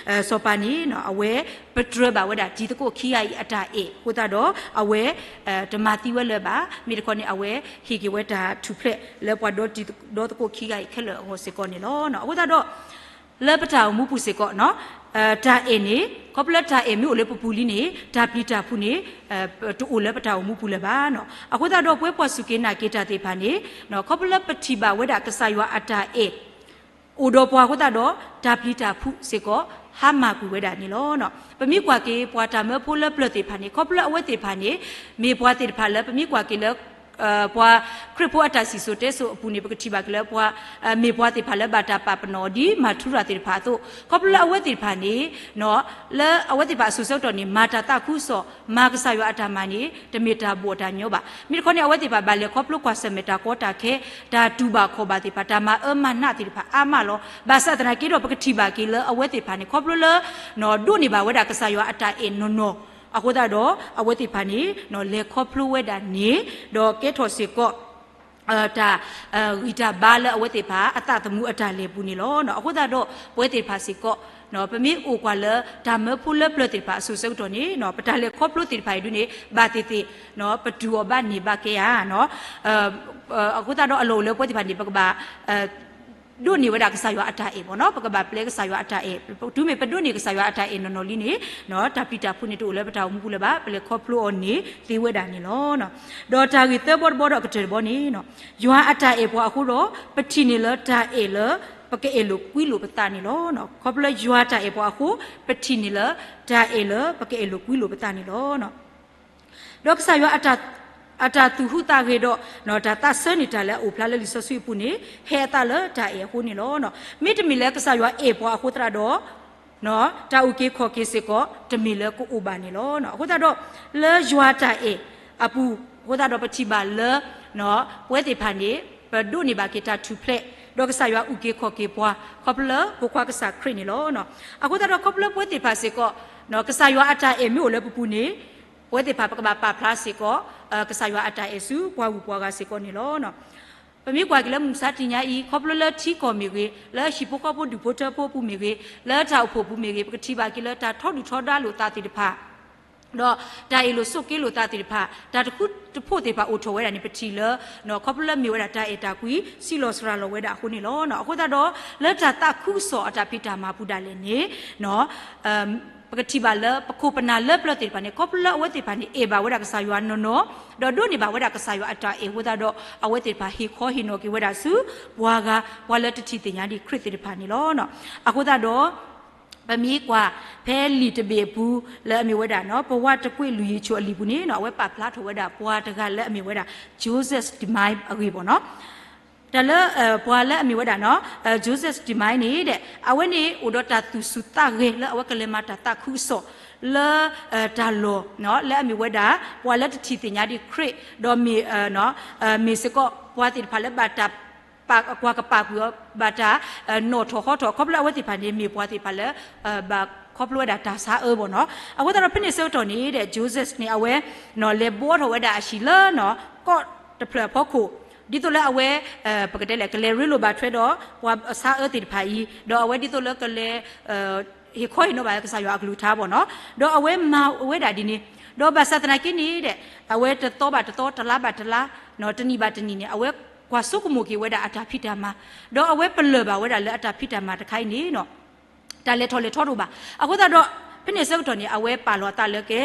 စီၤပၤန့ၣ် အဝဲပတြၢၤဘၣ်ဝဲဒၣ်တံၤသကိးခံဂၤအံၤအတၢ်အဲၣ်အဃိသတးဒီး အဝဲ တမၤသံဝဲလၢၤဘၣ် မ့ၢ်တခီန့ၣ် အဝဲဟ့ၣ်က့ၤဝဲတၢ်ထူၣ်ဖျဲးလၢပှၤဒီတံၤဒီသကိးခံဂၤအံၤခဲလၢာ်အဂီၢ်စ့ၢ်ကီးန့ၣ်လီၤ. အဃိသတးဒီး လၢပတၢ်အိၣ်မူပူၤစ့ၢ်ကီး တၢ်အဲၣ်န့ၣ် ခီဖျိလၢတၢ်အဲၣ်မ့ၢ်အိၣ်လၢပပူၤလံန့ၣ် တၢ်ပျံၤတၢ်ဖုးန့ၣ် တအိၣ်လၢပတၢ်အိၣ်မူပူၤလၢၤဘၣ်နီၤ. အဃိသတးဒီး ပဝဲပှၤစူၢ်က့ၤနာ်က့ၤတၢ်သ့ၣ်တဖၣ်န့ၣ် ခီဖျိလၢပထံၣ်ဘၣ်ဝဲဒၣ်ကစၢ်ယွၤအတၢ်အဲၣ် အိၣ်ဒီးပှၤအဃိသတးဒီး တၢ်ပျံၤတၢ်ဖုးစ့ၢ်ကီး ဟါမၢ်ကွံာ်ဝဲဒၣ်န့ၣ်လီၤ. ပမ့ၢ်ကွၢ်က့ၤ ပှၤတၢ်မၢဖိလၢပျၢၤသ့ၣ်တဖၣ်န့ၣ် ခီဖျိအဝဲသ့ၣ်တဖၣ်န့ၣ် မ့ၢ်ပှၤသ့ၣ်တဖၣ်လၢ ပမ့ၢ်ကွၢ်က့ၤလၢ ပှၤခရံာ်ဖိအတၢ်စံၣ်စိၤတဲစိၤအပူၤန့ၣ် ပကထံၣ်ဘၣ်က့ၤလၢပှၤ မ့ၢ်ပှၤသ့ၣ်တဖၣ်လၢဘၣ်တၢ်ပာ်ပနီၣ်ဒ်မၤထူရၤသ့ၣ်တဖၣ်အသိး ခီဖျိလၢအဝဲသ့ၣ်တဖၣ်န့ၣ် လၢအဝဲသ့ၣ်တဖၣ်အစိၤဆၢကတီၢ်န့ၣ် မၤတၢ်သးခုကစီၣ် မၤကစၢ်ယွၤအတၢ်မၤန့ၣ် တမ့ၢ်တၢ်ဘီၣ်တၢ်ညီဘၣ်. မ့ၢ်တခီန့ၣ် အဝဲသ့ၣ်တဖၣ်ဘၣ်လဲၤခီဖျိကွၢ်ဆၢၣ်မဲာ်တၢ်ကီတၢ်ခဲ တၢ်တူၢ်ဘၣ်ခီၣ်ဘၣ်သ့ၣ်တဖၣ် တၢ်မၤအၢမၤနးသ့ၣ်တဖၣ်အါမးလီၤ. ဘၣ်ဆၣ်သနာ်က့ဒီး ပကထံၣ်ဘၣ်က့ၤလၢအဝဲသ့ၣ်တဖၣ်န့ၣ် ခီဖျိလၢ ဒိးန့ၢ်ဘၣ်ဝဲဒၣ်ကစၢ်ယွၤအတၢ်အဲၣ်နီၢ်နီၢ် အဃိသတးဒီး အဝဲသ့ၣ်တဖၣ်န့ၣ် လဲၤခီဖျိဝဲဒၣ်န့ၣ် ဒီးကဲထီၣ်စ့ၢ်ကီး တၢ်ဂံၢ်တၢ်ဘါလၢအဝဲသ့ၣ်တဖၣ် အသးသမူအတၢ်လဲၤပူၤန့ၣ်လီၤ. အဃိသတးဒီး ပဝဲသ့ၣ်တဖၣ်စ့ၢ်ကီး ပမ့ၢ်အိၣ်ကွၢ်လၢတၢ်မၢဖိလၢပျၢၤသ့ၣ်တဖၣ်အစိၤဆၢကတီၢ်န့ၣ် ပတၢ်လဲၤခီဖျိသ့ၣ်တဖၣ်အံၤဒုန့ၣ် ဘၣ်သ့ၣ်သ့ၣ် ပတူၢ်အီၤဘၣ်န့ၢ်ဘၣ်ကဲဧါ. အဃိသတးဒီးအလီၢ်အိၣ်လၢပဝဲသ့ၣ်တဖၣ်န့ၣ် ပကဘၣ် ဒိးန့ၢ်ဝဲဒၣ်ကစၢ်ယွၤအတၢ်အဲၣ်ဘၣ်နီၤ, ပကဘၣ်ပျဲကစၢ်ယွၤအတၢ်အဲၣ်, တုၤမ့ၢ်ပဒိးန့ၢ်ကစၢ်ယွၤအတၢ်အဲၣ်နီၢ်နီၢ်လံန့ၣ် တၢ်ပျံၤတၢ်ဖုးန့ၣ်တအိၣ်လၢပတၢ်အိၣ်မူပူၤလၢၤဘၣ်, ပလဲၤခီဖျိအီၤန့ၣ်သ့ဝဲဒၣ်န့ၣ်လီၤ. ဒီးတၢ်ဂ့ၢ်သၢဘီတဘီဒီးအကတၢၢ်တဘီန့ၣ် ယွၤအတၢ်အဲၣ်ပှၤအဃိဒီး ပထံၣ်န့ၢ်လၢတၢ်အဲၣ်လၢ ပကအဲၣ်လိာ်ကွံလိာ်ပသးန့ၣ်လီၤ. ခီဖျိလၢယွၤတၢ်အဲၣ်ပှၤအဃိ ပထံၣ်န့ၢ်လၢတၢ်အဲၣ်လၢပကအဲၣ်လိာ်ကွံလိာ်ပသးန့ၣ်လီၤ. ဒီးကစၢ်ယွၤ အတၢ်သူၣ်ဟူးသးဂဲၤဒီး တၢ်သးဆၢန့ၢ်တၢ်လၢအအိၣ်ဖျါလၢလံာ်စီဆှံအပူၤန့ၣ် ဟဲအသးလၢတၢ်အဲၣ်အဃိန့ၣ်လီၤ. မ့တမ့ၢ်လၢကစၢ်ယွၤအဲၣ်ပှၤအဃိသတးဒီး တၢ်အုၣ်က့ၤခီၣ်က့ၤစ့ၢ်ကီး တမ့ၢ်လၢကအိၣ်ဘၣ်န့ၣ်လီၤ. အဃိသတးဒီး လၢယွၤတၢ်အဲၣ်အပူၤ အဃိသတးဒီးပထံၣ်ဘၣ်လၢ ပဝဲသ့ၣ်တဖၣ်န့ၣ် ပဒိးန့ၢ်ဘၣ်က့ၤတၢ်ထူၣ်ဖျဲး ဒီးကစၢ်ယွၤအုၣ်က့ၤခီၣ်က့ၤပှၤ ခီဖျိလၢဖိခွါကစၢ်ခရံာ်န့ၣ်လီၤ. အဃိသတးဒီးခီဖျိလၢပဝဲသ့ၣ်တဖၣ်စ့ၢ်ကီး ကစၢ်ယွၤအတၢ်အဲၣ်မ့ၢ်အိၣ်လၢပပူၤန့ၣ် ပဝဲသ့ၣ်တဖၣ်ပကဘၣ်ပာ်ဖျါစ့ၢ်ကီး ကစၢ်ယွၤအတၢ်အဲၣ်ဆူပှၤဂုၤပှၤဂၤစ့ၢ်ကီးန့ၣ်လီၤ. ပမ့ၢ်ကွၢ်က့ၤလၢမုၢ်မဆါတနံၤညါအံၤ ခီဖျိလၢထံကီၢ်မ့ၢ်ဂ့ၤ, လၢဟံၣ်ဖိဃီဖိဒူၣ်ဖိထၢဖိအပူၤမ့ၢ်ဂ့ၤ, လၢတၢ်အိၣ်ဖှိၣ်ပူၤမ့ၢ်ဂ့ၤ, ပကထံၣ်ဘၣ်က့ၤလၢတၢ်ထီဒုၣ်ထီဒါလိာ်သးသ့ၣ်တဖၣ် ဒီးတၢ်အ့ၣ်လိာ်ဆိးက့လိာ်သးသ့ၣ်တဖၣ် တၢ်တဃူတဖိးသ့ၣ်တဖၣ်အိၣ်ထီၣ်ဝဲဒၣ်န့ၣ် ပထံၣ်လၢ ခီဖျိလၢမ့ၢ်ဝဲဒၣ်တၢ်အဲၣ်တၢ်ကွံ စံးလီၤစှၤလီၤဝဲဒၣ်အဃိန့ၣ်လီၤ. အဃိသတးဒီး လၢတၢ်သးခုကစီၣ်အတၢ်ဖံးတၢ်မၤပူၤဒၣ်လဲာ်န့ၣ် ပကထံၣ်ဘၣ်လၢပခိၣ်ပနၢ်လၢပျၢၤသ့ၣ်တဖၣ်န့ၣ် ခီဖျိလၢအဝဲသ့ၣ်တဖၣ်န့ၣ် အဲၣ်ဘၣ်ဝဲဒၣ်ကစၢ်ယွၤနီၢ်နီၢ် ဒီးဒိးန့ၢ်ဘၣ်ဝဲဒၣ်ကစၢ်ယွၤအတၢ်အဲၣ်အဃိသတးဒီး အဝဲသ့ၣ်တဖၣ်ဟ့ၣ်ခီဟ့ၣ်နီၤက့ၤဝဲဒၣ်ဆူ ပှၤဂၤ ပှၤလၢတထံၣ်သ့ၣ်ညါဒံးခရံာ်သ့ၣ်တဖၣ်န့ၣ်လီၤ. အဃိသတးဒီး ပမ့ၢ်ကွၢ် ဖဲလံာ်တဘ့ၣ်အပူၤလၢအမ့ၢ်ဝဲဒၣ် ပဝါတကွ့ၢ်လွံၢ်ယံာ်ဆိးအလံာ်ပူၤန့ၣ် အဝဲပာ်ဖျါထီၣ်ဝဲဒၣ်ပှၤတဂၤလၢအမ့ၢ်ဝဲဒၣ် Joseph Smith အဂ့ၢ်ဘၣ်နီၤ. တၢ်လၢ ပှၤလၢအမ့ၢ်ဝဲဒၣ် Joseph Smith န့ၣ်ဒီး အဝဲန့ၣ်အိၣ်ဒီးတၢ်သူၣ်ဆူၣ်သးဂဲၤလၢအဝဲကလဲၤမၤတၢ်သးခုကစီၣ် လၢ တၢ်လီၢ် လၢအမ့ၢ်ဝဲဒၣ် ပှၤလၢတထံၣ်သ့ၣ်ညါဒံးခရံာ် ဒီးမ့ၢ် မ့ၢ်စ့ၢ်ကီးပှၤသ့ၣ်တဖၣ်လၢဘၣ်တၢ် ပာ်ကွၢ်ကပာ်ကွံာ်အီၤ ဘၣ်တၢ်နီၣ်ထီၣ်ဟီထီၣ် ခီဖျိအဝဲသ့ၣ်တဖၣ်န့ၣ် မ့ၢ်ပှၤသ့ၣ်တဖၣ်လၢ ဘၣ်ခီဖျိဝဲဒၣ်တၢ်ဆါအၢဘၣ်နီၤ. အဃိသတးဒီးဖဲန့ၣ်ဆၢကတီၢ်န့ၣ်ဒီး Joseph န့ၣ် အဝဲ လဲၤဘှီထီၣ်ဝဲဒၣ်အဟံၣ်လၢ ကီၢ်တဖျၢၣ်အဖီခိၣ် ဒ်သိးလၢအဝဲ ပကတဲလဲၣ် ကလဲၤရ့လိာ်ဘၣ်ထွဲဒီး ပှၤဆါအၢသ့ၣ်တဖၣ်အံၤ ဒီးအဝဲဒ်သိးလၢကလဲၤ ဟ့ၣ်ခီဟ့ၣ်နီၤဘၣ်ကစၢ်ယွၤအကလုၢ်ကထါဘၣ်နီၤ. ဒီးအဝဲမၤဝဲဒၣ်ဒ်န့ၣ် ဒီးဘၣ်ဆၣ်သနာ်က့န့ၣ်ဒီး အဝဲတသီဘၣ်တသီ တလါဘၣ်တလါ တနံၣ်ဘၣ်တနံၣ်န့ၣ် အဝဲကွၢ်ဆိကမိၣ်က့ၤဝဲဒၣ်အတၢ်ဖံးတၢ်မၤ ဒီးအဝဲပလၢၢ်ဘၣ်ဝဲဒၣ်လၢအတၢ်ဖံးတၢ်မၤတခါအံၤန့ၣ် တၢ်လဲၤထီၣ်လဲၤထီတအိၣ်ဘၣ်. အဃိသတးဒီး ဖဲန့ၣ်ဆၢကတီၢ်န့ၣ် အဝဲပာ်လီၤအသးလၢကဲ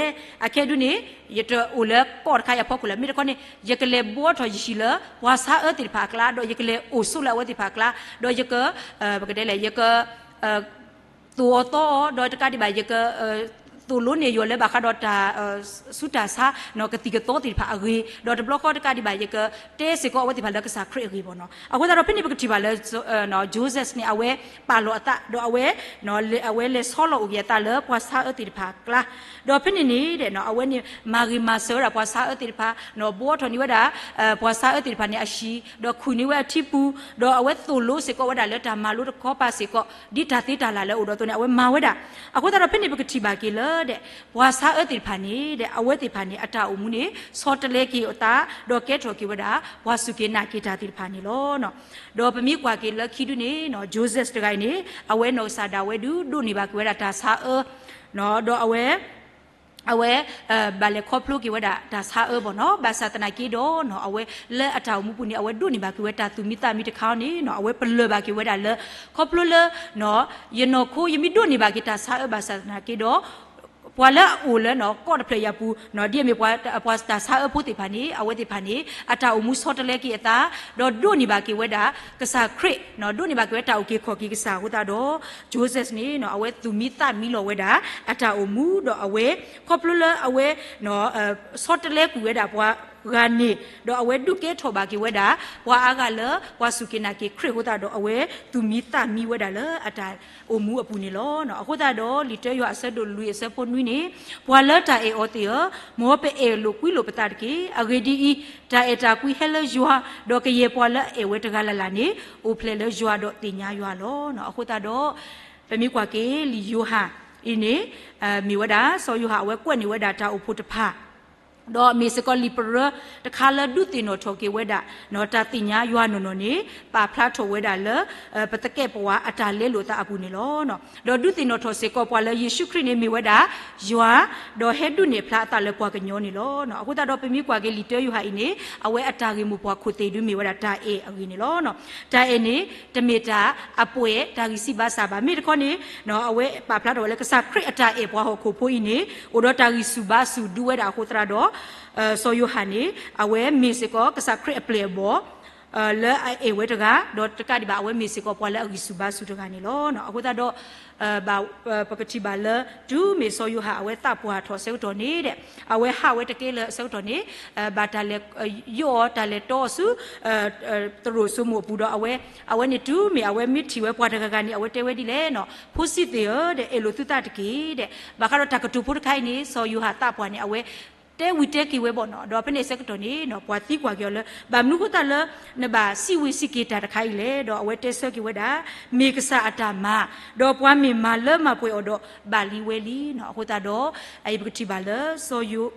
အခဲဒုန့ၣ် ယတအိၣ်လၢကီၢ်တခါအံၤအဖီခိၣ်လၢၤ မ့ၢ်တခီန့ၣ် ယကလဲၤဘှီထီၣ်ယဟံၣ်လၢ ပှၤဆါအၢသ့ၣ်တဖၣ်အကျါ ဒီးယကလဲၤအိၣ်ဆိးလၢအဝဲသ့ၣ်တဖၣ်အကျါ ဒီးယက ပကတဲလဲၣ် ယက သိၣ်အီၤသီအီၤ ဒီးတကးဒံးဘၣ် ယက သိၣ်လိန့ၢ်ယိာ်လၢဘၣ်ဃးဒီးတၢ် ဆူးတၢ်ဆါ ကသံၣ်ကသီသ့ၣ်တဖၣ်အဂ့ၢ် ဒီးတဘျီဃီတကးဒံးဘၣ် ယကတဲစ့ၢ်ကီးအဝဲသ့ၣ်တဖၣ်လၢကစၢ်ခရံာ်အဂ့ၢ်ဘၣ်နီၤ. အဃိသတးဒီးဖဲန့ၣ်ပကထံၣ်ဘၣ်လၢ Joseph န့ၣ် အဝဲပာ်လီၤအသး ဒီးအဝဲ အဝဲလဲၤဆီလီၤအိၣ်က့ၤအသးလၢပှၤဆါအၢသ့ၣ်တဖၣ်အကျါ ဒီးဖဲန့ၣ်န့ၣ်ဒီး အဝဲန့ၣ်မၤဂ့ၤမၤစၢၤဝဲဒၣ်ပှၤဆါအၢသ့ၣ်တဖၣ် ဘှီထီၣ်န့ၢ်ဝဲဒၣ် ပှၤဆါအၢသ့ၣ်တဖၣ်န့ၣ်အဟံၣ် ဒီးခုၣ်န့ၢ်ဝဲအထံပူၤ ဒီးအဝဲသိၣ်လိစ့ၢ်ကီးဝဲဒၣ်လၢတၢ်မၤလိတခီပၤစ့ၢ်ကီး ဒ်တၢ်သ့တၢ်လၢ်လၢအအိၣ်ဒီးအသိးန့ၣ် အဝဲမၤဝဲဒၣ်. အဃိသတးဒီးဖဲန့ၣ်ပကထံၣ်ဘၣ်က့ၤလၢဒီး ပှၤဆါအၢသ့ၣ်တဖၣ်န့ၣ်ဒီး အဝဲသ့ၣ်တဖၣ်န့ၣ် အတၢ်အိၣ်မူန့ၣ် ဆီတလဲက့ၤအသး ဒီးကဲထီၣ်က့ၤဝဲဒၣ် ပှၤစူၢ်က့ၤနာ်က့ၤတၢ်သ့ၣ်တဖၣ်န့ၣ်လီၤ. ဒီးပမ့ၢ်ကွၢ်က့ၤလၢခံဒုန့ၣ် Joseph တဂၤအံၤန့ၣ် အဝဲနီၢ်ကစၢ်ဒၣ်ဝဲဒုးဒိးန့ၢ်ဘၣ်က့ၤဝဲဒၣ်တၢ်ဆါအၢ ဒီးအဝဲ အဝဲ ဘၣ်လဲၤခီဖျိက့ၤဝဲဒၣ်တၢ်ဆါအၢဘၣ်နီၤ. ဘၣ်ဆၣ်သနာ်က့ဒီး အဝဲလၢအတၢ်အိၣ်မူပူၤန့ၣ် အဝဲဒိးန့ၢ်ဘၣ်က့ၤဝဲတၢ်သူၣ်မံသးမံတခါန့ၣ် အဝဲပလၢၢ်ဘၣ်က့ၤဝဲဒၣ်လၢ ခီဖျိလၢ ယနီၢ်ခိ ယမ့ၢ်ဒိးန့ၢ်ဘၣ်က့ၤတၢ်ဆါအၢဘၣ်ဆၣ်သနာ်က့ဒီး ပှၤလၢအအိၣ်လၢကီၢ်တဖျၢၣ်အံၤအပူၤ ဒ်အမ့ၢ်ပှၤတၢ်ဆါအၢဖိသ့ၣ်တဖၣ်န့ၣ် အဝဲသ့ၣ်တဖၣ်န့ၣ် အတၢ်အိၣ်မူဆီတလဲက့ၤအသး ဒီးဒိးန့ၢ်ဘၣ်က့ၤဝဲဒၣ် ကစၢ်ခရံာ် ဒိးန့ၢ်ဘၣ်က့ၤဝဲတၢ်အုၣ်က့ၤခီၣ်က့ၤကစၢ်အဃိသတးဒီး Joseph န့ၣ် အဝဲသူၣ်မံသးမံလီၤဝဲဒၣ် အတၢ်အိၣ်မူဒီးအဝဲ ခီဖျိလၢအဝဲ ဆီတလဲကွံာ်ဝဲဒၣ်ပှၤ ဂၤန့ၣ်, ဒီးအဝဲဒုးကဲထီၣ်ဘၣ်က့ၤဝဲဒၣ် ပှၤအါဂၤလၢ ပှၤစူၢ်က့ၤနာ်က့ၤခရံာ်အဃိသတးဒီး အဝဲသူၣ်မံသးမံဝဲဒၣ်လၢအတၢ်အိၣ်မူအပူၤန့ၣ်လီၤ. အဃိသတးဒီး လံာ်တၢယိၤဟၣ်အဆၢဒိၣ်လွံၢ်အဆၢဖိနွံန့ၣ်, ပှၤလၢတၢ်အဲၣ်အီၤသ့ၣ်ဧၢ, မ်ပအဲၣ်လိာ်ကွံလိာ်ပသးတက့ၢ်. အဂ့ၢ်ဒ်အံၤ, တၢ်အဲၣ်တၢ်ကွံဟဲလၢယွၤ, ဒီးကယဲၢ်ပှၤလၢအအဲၣ်ဝဲတဂၤလၢ်လၢ်န့ၣ် အိၣ်ဖျဲၣ်လၢယွၤဒီးသ့ၣ်ညါယွၤလီၤ. အဃိသတးဒီး ပမ့ၢ်ကွၢ်က့ၤလံာ်ယိၤဟၣ်အံၤန့ၣ်, မ့ၢ်ဝဲဒၣ် စီၤယိၤဟၣ်အဝဲကွဲးန့ၢ်ဝဲဒၣ်တၢ်အိၣ်ဖှိၣ်တဖၣ် ဒီးမ့ၢ်စ့ၢ်ကီးလံာ်ပရၢတခါလၢဒုးသ့ၣ်နီၣ်ထီၣ်က့ၤဝဲဒၣ် တၢ်သ့ၣ်ညါယွၤနီၢ်နီၢ်န့ၣ် ပာ်ဖျါထီၣ်ဝဲဒၣ်လၢ ပသကဲးပဝးအတၢ်လဲလိာ်သးအပူၤန့ၣ်လီၤ. ဒီးဒုးသ့ၣ်နီၣ်ထီၣ်စ့ၢ်ကီးပှၤလၢယ့ၣ်ၡူးခရံာ်န့ၣ်မ့ၢ်ဝဲဒၣ်ယွၤ, ဒီးဟဲဒုးနဲၣ်ဖျါအသးလၢပှၤကညီန့ၣ်လီၤ. အဃိသတးဒီးပမ့ၢ်ကွၢ်က့ၤလံာ်တၢယိၤဟၣ်အံၤန့ၣ် အဝဲအတၢ်ဂ့ၢ်မိၢ်ပှၢ်ခိၣ်သ့ၣ်ဒုးမ့ၢ်ဝဲဒၣ်တၢ်အဲၣ်အဂ့ၢ်န့ၣ်လီၤ. တၢ်အဲၣ်န့ၣ် တမ့ၢ်တၢ်အပှဲၤတၢ်ဂံၢ်စၢ်ဘါစၢ်ဘၣ်. မ့ၢ်တခီန့ၣ် အဝဲပာ်ဖျါထီၣ်ဝဲလၢကစၢ်ခရံာ်အတၢ်အဲၣ်ပှၤဟီၣ်ခိၣ်ဖိအံၤန့ၣ် အိၣ်ဒီးတၢ်ဂံၢ်ဆူၣ်ဘါဆူၣ်ဒုးဝဲဒၣ်အဃိသတးဒီး စီၤယိၤဟၣ်န့ၣ် အဝဲမ့ၢ်စ့ၢ်ကီးကစၢ်ခရံာ်အပျဲၢ်အဘီၣ် လၢအအဲၣ်ဝဲတဂၤ, ဒီးတကးဒံးဘၣ် အဝဲမ့ၢ်စ့ၢ်ကီးပှၤလၢအဂံၢ်ဆူၣ်ဘါဆူၣ်တဂၤန့ၣ်လီၤ. အဃိသတးဒီး ပကထံၣ်ဘၣ်လၢ တုၤမ့ၢ်စီၤယိၤဟၣ်အဝဲသးပှၢ်ထီၣ်အဆၢကတီၢ်န့ၣ်ဒီး အဝဲဟးဝဲတကဲလၢအဆၢကတီၢ်န့ၣ် ဘၣ်တၢ်လဲၤယိးအီၤ တၢ်လဲၤတီအီၤဆူ သရိာ်စိမိၣ်အပူၤဒီး အဝဲ အဝဲန့ၣ်တုၤမ့ၢ်အဝဲမ့ၢ်ထံၣ်ဝဲပှၤတဂၤဂၤန့ၣ် အဝဲတဲဝဲဒ်လဲၣ်န့ၣ်, ဖိဆံးသ့ၣ်ဧၢဒီး အဲၣ်လိာ်သုသးတက့ၢ်ဒီး ဘၣ်ဃးဒီးတၢ်ကတိၤဖိတခါအံၤန့ၣ် စီၤယိၤဟၣ်သးပှၢ်န့ၣ် အဝဲတဲဝံၤတဲက့ၤဝဲဘၣ်န့ၣ်, ဒီးဖဲန့ၣ်အဆၢကတီၢ်န့ၣ် ပှၤသံကွၢ်က့ၤအီၤလၢ ဘၣ်မနုၤအဃိသတးလၢ နဘၣ်စံးဝံၤစံးက့ၤတၢ်တခါအံၤလဲၣ်, ဒီးအဝဲတဲဆၢက့ၤဝဲဒၣ် မ့ၢ်ကစၢ်အတၢ်မၤ, ဒီးပှၤမ့ၢ်မၤလၢမၤပှဲၤအီၤဒီး ဘၣ်လံဝဲလံန့ၣ်. အဃိသတးဒီး အအံၤပကထံၣ်ဘၣ်လၢစီၤယိၤ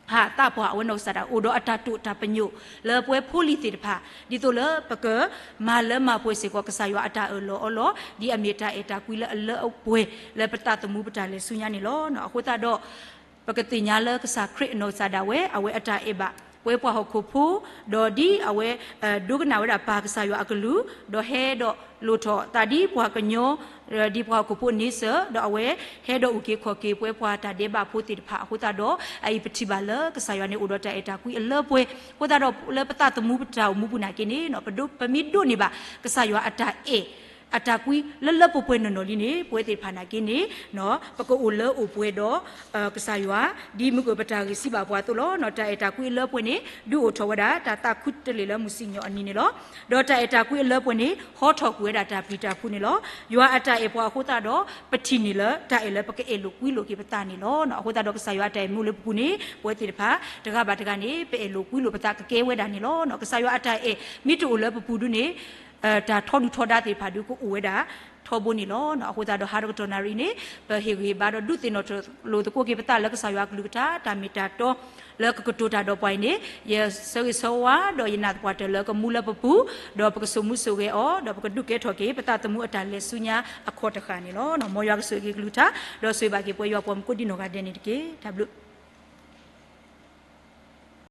ဟၣ်သးပှၢ်အဝဲနီၢ်ကစၢ်ဒၣ် အိၣ်ဒီးအတၢ်တိာ်တၢ်ပညိၣ်လၢပှဲၤဖိလံၤသ့ၣ်တဖၣ် ဒ်သိးလၢပကမၤလၢမၤပှဲၤစ့ၢ်ကီး ကစၢ်ယွၤအတၢ်အၢၣ်လီၤအီလီၤ ဒ်အမ့ၢ်တၢ်အဲၣ်တၢ်ကွံလၢအလၢအပှဲၤလၢပသးသမူပတၢ်လဲၤဆူညါန့ၣ်လီၤ. အဃိသတးဒီး ပကသ့ၣ်ညါလၢကစၢ်ခရံာ်အနီၢ်ကစၢ်ဒၣ်ဝဲ အဝဲအတၢ်အဲၣ်ဘၣ်ပှဲၤပှၤဟီၣ်ခိၣ်ဖိ, ဒီးဒ်အဝဲ ဒိကနၣ်ဝဲဒၣ်ပၢ်ကစၢ်ယွၤအကလုၢ်, ဒီးဟဲဒီးလိၣ်ထီၣ်သးဒ်ပှၤကညီ ဒ်ပှၤဟီၣ်ခိၣ်ဖိန့ဆၢၣ်, ဒီးအဝဲဟဲဒီးအုၣ်က့ၤခီၣ်က့ၤပှဲၤပှၤတၢ်ဒဲးဘးဖိသ့ၣ်တဖၣ်အဃိသတးဒီး အအံၤပထံၣ်ဘၣ်လၢကစၢ်ယွၤန့ၣ်အိၣ်ဒီးတၢ်အဲၣ်တၢ်ကွံအလၢပှဲၤအဃိသတးဒီး လၢပသးသမူပတၢ်အိၣ်မူပူၤနာ်က့န့ၣ် ပမ့ၢ်ဒိးန့ၢ်ဘၣ် ကစၢ်ယွၤအတၢ်အဲၣ် အတၢ်ကွံလၢလၢပှဲၤပှဲၤနီၢ်နီၢ်လံန့ၣ် ပဝဲသ့ၣ်တဖၣ်နာ်က့န့ၣ် ပကအိၣ်လၢအိၣ်ပှဲၤဒီး ကစၢ်ယွၤ ဒ်မုၢ်ကပတၢ်ဂ့ၢ်စံးဘၣ်ပှၤအသိးလီၤ. တၢ်အဲၣ်တၢ်ကွံအလၢပှဲၤန့ၣ် ဒုးအိၣ်ထီၣ်ဝဲဒၣ် တၢ်သးခူတလ့ၢ်လၢမုၢ်စံၣ်ညီၣ်အနံၤန့ၣ်လီၤ. ဒီးတၢ်အဲၣ်တၢ်ကွံအလၢပှဲၤန့ၣ် ဟီထီၣ်ကွံာ်ဝဲဒၣ်တၢ်ပျံၤတၢ်ဖုးန့ၣ်လီၤ. ယွၤအတၢ်အဲၣ်ပှၤအဃိသတးဒီး ပထံၣ်န့ၢ်လၢ တၢ်အဲၣ်လၢပကအဲၣ်လိာ်ကွံလိာ်က့ၤပသးန့ၣ်လီၤ. အဃိသတးဒီးကစၢ်ယွၤအတၢ်အဲၣ်မ့ၢ်အိၣ်လၢပပူၤန့ၣ် ပဝဲသ့ၣ်တဖၣ် တဂၤဘၣ်တဂၤန့ၣ် ပအဲၣ်လိာ်ကွံလိာ်ပသးကကဲဝဲဒၣ်န့ၣ်လီၤ. ကစၢ်ယွၤအတၢ်အဲၣ်မ့ၢ်တအိၣ်လၢပပူၤဒုန့ၣ် တၢ်ထီဒုၣ်ထီဒါသ့ၣ်တဖၣ်ဒုကအိၣ်ဝဲဒၣ်ထီဘိန့ၣ်လီၤ. အဃိသတးဒီးဟါတကတီၢ်နၣ်ရံၣ်န့ၣ် ပဟ့ၣ်ဂံၢ်ဟ့ၣ်ဘါဒီးဒုးသ့ၣ်နီၣ်ထီၣ်လိာ်သကိးက့ၤပသးလၢကစၢ်ယွၤအကလုၢ်ကထါ တၢ်မ့ၢ်တၢ်တီ လၢကကတိၤတၢ်ဒီးပှၤအံၤန့ၣ် ယဆၢဂ့ၤဆၢဝါ ဒီးယနာ်သပှၢ်တၢၢ်လၢကမူလၢပပူၤ ဒီးပကစိာ်မူစိာ်ဂဲၤအီၤ ဒီးပကဒုးကဲထီၣ်က့ၤ ပသးသမူအတၢ်လဲၤဆူညါအခီၣ်တဃၣ်န့ၣ်လီၤ. မ်ယွၤကဆိၣ်ဂ့ၤက့ၤကလုၢ်ကထါ ဒီးဆိၣ်ဂ့ၤဘၣ်က့ၤပဝဲယွၤပှၤမူခိၣ်ဒံးနီၢ်ဂၤဒဲးန့ၣ်တက့ၢ်. တၢ်ဘျုး